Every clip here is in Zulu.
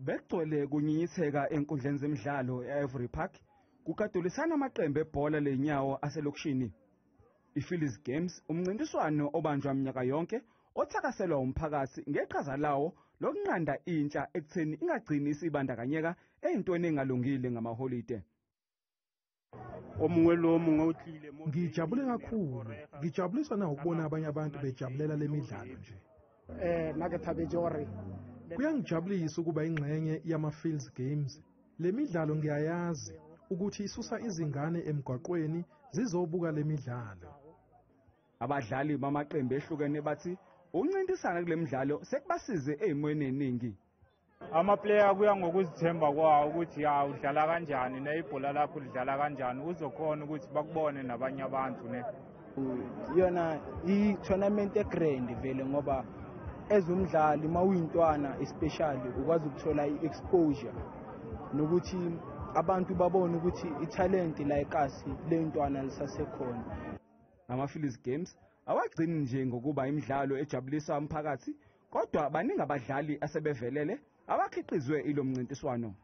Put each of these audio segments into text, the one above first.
Bekugcwele kunyinyitheka enkundleni zemidlalo e-Ivory Park, kugadulisana amaqembu ebhola lenyawo aselokishini. I-Philly's Games umncintiswano obanjwa minyaka yonke othakaselwa umphakathi ngeqhaza lawo lokunqanda intsha ekutheni ingagcini isibandakanyeka ey'ntweni engalungile ngamaholide. O mongwe le o mongwe o tlile mo. Ngijabule kakhulu, ngijabuliswa nawukubona abanye abantu bejabulela le midlalo nje. Nna ke thabetse gore Kuyangijabulisa ukuba ingxenye yama-Fields Games. Le midlalo ngiyayazi ukuthi isusa izingane emgwaqweni zizobuka le midlalo. Abadlali bamaqembu ehlukene bathi ukuncintisana kule midlalo sekubasize ey'mweni ey'ningi. Ama-player kuya ngokuzithemba kwawo ukuthi ya udlala kanjani ne ibhola lakho lidlala kanjani, uzokhona ukuthi bakubone nabanye abantu ne. Yona i-tournament e-grand vele, ngoba ezumdlali mawuyintwana especially ukwazi ukuthola i-exposure nokuthi abantu babone ukuthi i-talent la ekasi ley'ntwana lisasekhona. Ama-Philly's Games awagcini nje ngokuba imidlalo ejabulisa umphakathi, kodwa baningi abadlali asebevelele abakhiqizwe ilo mncintiswano.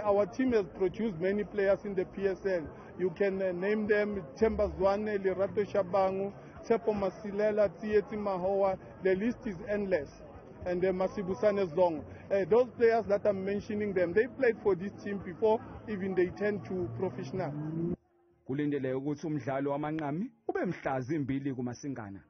Our team has produced many players in the PSL. You can name them: Themba Zwane, Lerato Chabangu, Tsepo Masilela, Tsietsi Mahoa. The list is endless. And Masibusane Zong. Those players that I'm mentioning them, they played for this team before even they turned to professional. Kulindeleke ukuthi umdlalo wamanqami ube mhla 2 kuMasingana.